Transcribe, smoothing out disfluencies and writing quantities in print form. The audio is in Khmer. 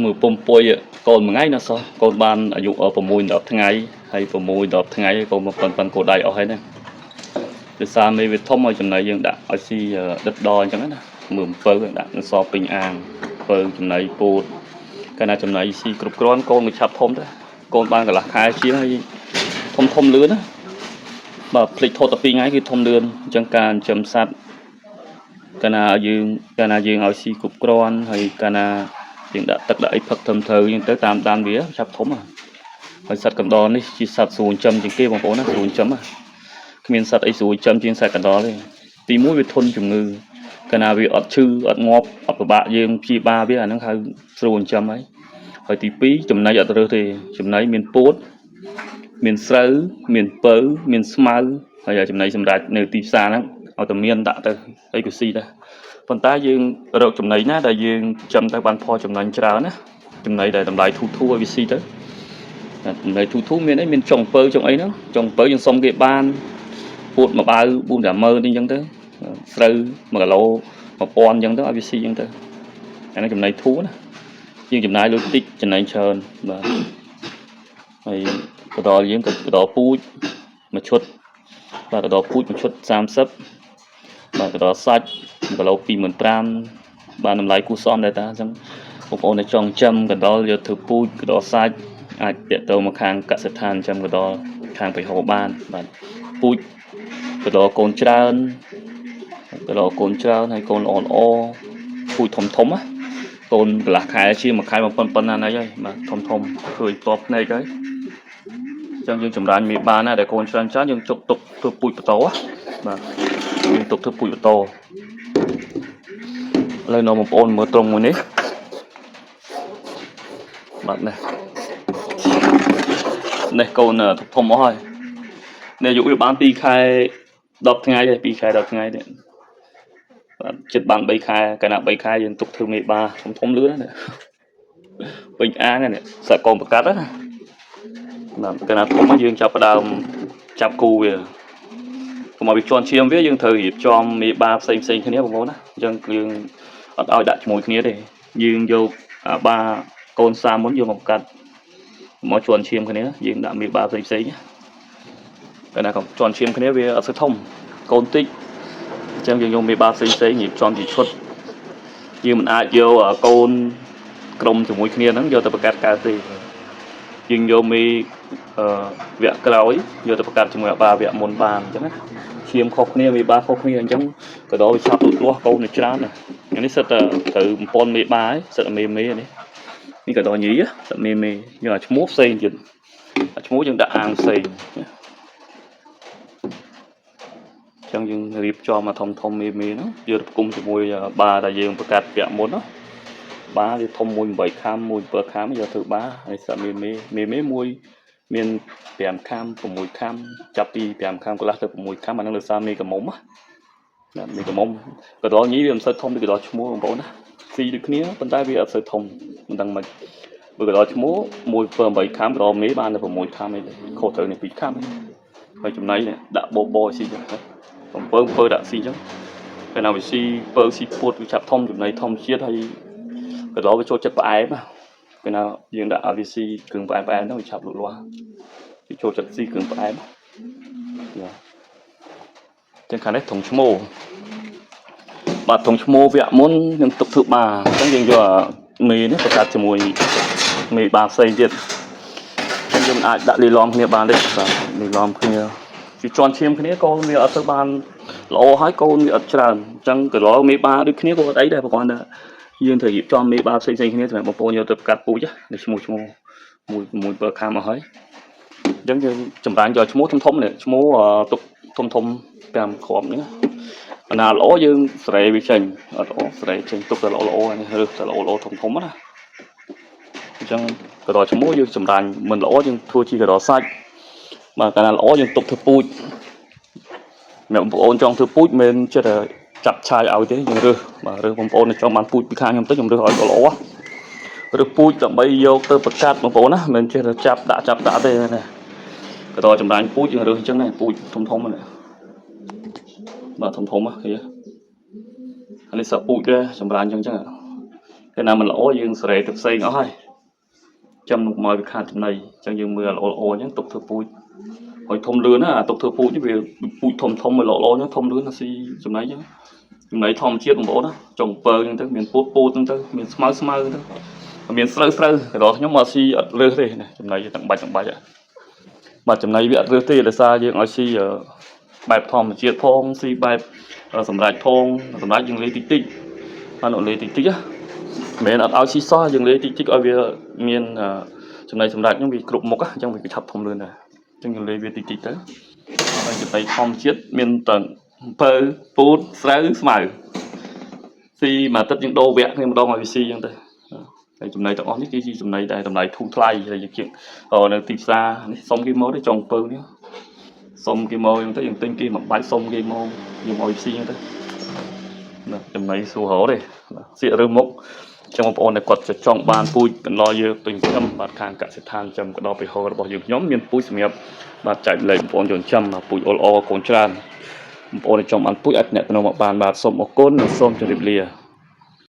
មើលពុំពុយកូនមួយថ្ងៃណាសោះកូនបានអាយុ6 10ថ្ងៃហើយ6 10ថ្ងៃកូនមកប៉ុនប៉ុនកូនដៃអស់ហើយណាដោយសារមេវាធំឲ្យចំណីយើងដាក់ឲ្យស៊ីដិតដល់អញ្ចឹងណាមើលអំពៅដាក់សពេញអាងអំពៅចំណីពោតកាលណាចំណីស៊ីគ្រប់គ្រាន់កូនវាឆាប់ធំទៅកូនបានកន្លះខែជាងហើយធំធំលឿនណាបាទភ្លេចថតតែ2ថ្ងៃគឺធំលឿនអញ្ចឹងការចិញ្ចឹមសត្វកាលណាយើងកាលណាយើងឲ្យស៊ីគ្រប់គ្រាន់ហើយកាលណាយើងដាក់ទឹកដាក់អីផឹកត្រឹមត្រូវយើងទៅតាមដានវាឆាប់ធំហ៎ហើយសត្វកណ្ដុរនេះជាសត្វស្រួលចិញ្ចឹមជាងគេបងប្អូនណាស្រួលចិញ្ចឹមហ៎គ្មានសត្វអីស្រួលចិញ្ចឹមជាងសត្វកណ្ដុរទេទីមួយវាធន់ជំងឺកាលណាវាអត់ឈឺអត់ងាប់អត់ពិបាកយើងព្យាបាលវាអាហ្នឹងហៅស្រួលចិញ្ចឹមហើយហើយទី2ចំណីអត់រើសទេចំណីមានពោតមានស្រូវមានពៅមានស្មៅហើយចំណីសម្រាប់នៅទីផ្សារហ្នឹងឲ្យតែមានដាក់ទៅអីក៏ស៊ីដែរប៉ុន្តែយើងរកចំណីណាដែលយើងចាំទៅបានផលចំណេញច្រើនណាចំណីដែលតម្លៃធូរធូរឲ្យវាស៊ីទៅតម្លៃធូរធូរមានអីមានចុងពៅចុងអីហ្នឹងចុងពៅយើងសុំគេបានពោតមួយបាវ4 5ម៉ឺនអីចឹងទៅស្រូវ1គីឡូ1000អញ្ចឹងទៅឲ្យវាស៊ីអញ្ចឹងទៅអានេះចំណីធូរណាយើងចំណាយលុយតិចចំណេញច្រើនបាទហើយកដលយើងក៏កដលពូជមួយឈុតបាទកដលពូជមួយឈុត30បាទកដលសាច់1គីឡូ25000បាទតម្លៃគួរសមដែរតាអញ្ចឹងបងប្អូនដែលចង់ចិញ្ចឹមកដលយកធ្វើពូជកដលសាច់អាចតាក់ទងមកខាងកសិដ្ឋានចិញ្ចឹមកដលខាងបៃហោបានបាទពូជកដលកូនច្រើនកដលកូនច្រើនហើយកូនល្អល្អពូជធំធំណាកូនកន្លះខែជាងមួយខែមកប៉ុនប៉ុណ្ណាណីហើយបាទធំធំឃើញតបភ្នែកហើយអញ្ចឹងយើងចម្រាញ់មេបានណាដែលកូនច្រើនច្រើនយើងជុកទុកធ្វើពូជបន្តបាទយើងទុកធ្វើពូជបន្តឥឡូវនៅបងប្អូនមើលត្រង់មួយនេះបាទនេះនេះកូនធំធំអស់ហើយនេះអាយុវាបាន2ខែ10ថ្ងៃហើយ2ខែ10ថ្ងៃនេះបាទចិត្តបាន3ខែកាលណា3ខែយើងទុកធ្វើមេបាធំធំលឿនណានេះពេញអាងនេះសាក់កូនប្រកាត់ណាបាទកាលណាធំយើងចាប់ផ្ដើមចាប់គូវាកុំឲ្យវាជន់ឈាមវាយើងត្រូវរៀបចំមេបាផ្សេងផ្សេងគ្នាបងប្អូនណាអញ្ចឹងយើងអត់ឲ្យដាក់ជាមួយគ្នាទេយើងយកអាបាកូនសាមុនយកមកកាត់មកជន់ឈាមគ្នាយើងដាក់មេបាផ្សេងផ្សេងកាលណាក៏ជន់ឈាមគ្នាវាអត់សូវធំកូនតិចអញ្ចឹងយើងយកមេបាផ្សេងផ្សេងរៀបចំជាឈុតយើងមិនអាចយកកូនក្រុមជាមួយគ្នាហ្នឹងយកទៅបង្កាត់កើតទេយើងយកមេអឺវគ្គក្រោយយកទៅបង្កាត់ជាមួយអាបាវគ្គមុនបានអញ្ចឹងណាឈាមខុសគ្នាមេបាខុសគ្នាអញ្ចឹងក៏ដល់វាឆាប់លូតលាស់កូននេះច្រើនណាអានេះសិតតែត្រូវបំពន់មេបាហើយសិតតែមេមេនេះនេះក៏ដល់ញីសិតមេមេយកអាឈ្មោះផ្សេងទៀតអាឈ្មោះយើងដាក់អាងផ្សេងអញ្ចឹងយើងរៀបចំមកធំធំមេមេហ្នឹងយកទៅផ្គុំជាមួយបាដែលយើងបង្កាត់ពាក់មុនណាបាវាធំមួយ8ខាំមួយ7ខាំយកធ្វើបាហើយសិតមេមេមេមេមួយមាន5ខាំ6ខាំចាប់ពី5ខាំកន្លះទៅ6ខាំអាហ្នឹងលើសារមេកមុំណាមេកមុំកដលញីវាមិនសូវធំដូចកដលឈ្មោះបងប្អូនណាស៊ីដូចគ្នាប៉ុន្តែវាអត់សូវធំមិនដឹងមិនបើកដលឈ្មោះ1 7 8ខាំកដលមេបានតែ6ខាំឯងខុសត្រូវនេះ2ខាំហើយចំណៃនេះដាក់បបបស៊ីចឹងអំពើអំពើដាក់ស៊ីចឹងពេលណាវាស៊ីពើស៊ីពោតវាចាប់ធំចំណៃធំជាតិហើយកដលវាចូលចិត្តផ្អែមពេលណាយើងដាក់ឲ្យវាស៊ីគ្រឿងផ្អែមផ្អែមហ្នឹងវាឆាប់លូតលាស់វាចូលចិត្តស៊ីគ្រឿងផ្អែមយ៉ាចឹងខាងនេះធុងឈ្មោលបាទធុងឈ្មោលវគ្គមុនយើងទុកធ្វើបាអញ្ចឹងយើងយកមេនេះបង្កាត់ជាមួយមេបាផ្សេងទៀតអញ្ចឹងយើងមិនអាចដាក់លីឡំគ្នាបានទេបាទលីឡំគ្នាវាជន់ឈាមគ្នាកូនវាអត់ទៅបានល្អហើយកូនវាអត់ច្រើនអញ្ចឹងក៏ល្អមេបាដូចគ្នាក៏អត់អីដែរប្រហែលថាយើងត្រូវរៀបចំមេបាផ្សេងផ្សេងគ្នាសម្រាប់បងប្អូនយកទៅកាត់ពូជនេះឈ្មោះឈ្មោះមួយមួយ7ខាំមកហើយអញ្ចឹងយើងចម្រាញ់យកឈ្មោះធំធំនេះឈ្មោះទុកធំធំ5គ្រាប់នេះអាណាល្អយើងស្រែវាចេញអត់ល្អស្រែចេញទុកតែល្អល្អនេះរើសតែល្អល្អធំធំណាអញ្ចឹងកដឈ្មោះយើងចម្រាញ់មិនល្អយើងធ្វើជាកដសាច់បាទកាលណាល្អយើងទុកធ្វើពូជអ្នកបងប្អូនចង់ធ្វើពូជមិនចិត្តតែចាប់ឆាយឲ្យទេយើងរើសបាទរើសបងប្អូនចង់បានពូជពីខាងខ្ញុំទៅខ្ញុំរើសឲ្យក៏ល្អរើសពូជដើម្បីយកទៅប្រកាត់បងប្អូនណាមិនចេះតែចាប់ដាក់ចាប់ដាក់ទេណាកដចម្រាញ់ពូជយើងរើសអញ្ចឹងណាពូជធំធំណាបាទធំធំហ៎ឃើញអានេះសក់ពូជទេចម្រាញ់អញ្ចឹងចឹងគេ កាលណាមិនល្អយើងសេរីទៅផ្សេងអស់ហើយចាំមកមកវាខាតចំណីអញ្ចឹងយើងមើលល្អល្អអញ្ចឹងទុកធ្វើពូជហើយធំលឿនណាអាទុកធ្វើពូជនេះវាពូជធំធំមួយល្អល្អអញ្ចឹងធំលឿនណាស៊ីចំណីអញ្ចឹងចំណីធម្មជាតិបងប្អូនណាចុងពើអញ្ចឹងទៅមានពូតពូតអញ្ចឹងទៅមានស្មៅស្មៅអញ្ចឹងទៅមានស្រូវស្រូវដល់ខ្ញុំមកស៊ីអត់រើសទេណាចំណីទាំងបាច់ទាំងបាច់បាទចំណីវាអត់រើសទេដោយសារយើងឲ្យស៊ីបែបធម្មជាតិផងស៊ីបែបសម្រាប់ផងសម្រាប់យើងលេតិចតិចបានលេតិចតិចណាមិនមែនអត់ឲ្យស៊ីសោះយើងលេតិចតិចឲ្យវាមានចំណីសម្រាប់ហ្នឹងវាគ្រប់មុខអញ្ចឹងវាឆាប់ធំលឿនដែរអញ្ចឹងយើងលេវាតិចតិចទៅហើយចំណីធម្មជាតិមានតែអំពៅពូតស្រូវស្មៅស៊ីមួយអាទិត្យយើងដូរវគ្គគ្នាម្ដងឲ្យវាស៊ីអញ្ចឹងទៅហើយចំណីទាំងអស់នេះគឺជាចំណីដែលតម្លៃធូរថ្លៃហើយយើងជានៅទីផ្សារនេះសុំគេមកទេចុងពៅនេះសុំគេមកអញ្ចឹងទៅយើងទិញគេមួយបាច់សុំគេមកយើងឲ្យស៊ីអញ្ចឹងទៅណាចំណីស្រួលរកទេសៀកឬមុខចឹងបងប្អូនដែលគាត់ចង់បានពូជកណ្ដុរយើងទៅចិញ្ចឹមបាទខាងកសិដ្ឋានចិញ្ចឹមកណ្ដុរពិហោរបស់យើងខ្ញុំមានពូជសម្រាប់បាទចែកលេខបងប្អូនយកចិញ្ចឹមពូជអល្អកូនច្រើនបងប្អូនដែលចង់បានពូជអាចអ្នកតំណមកបានបាទសូមអរគុណនិងសូមជម្រាបលា។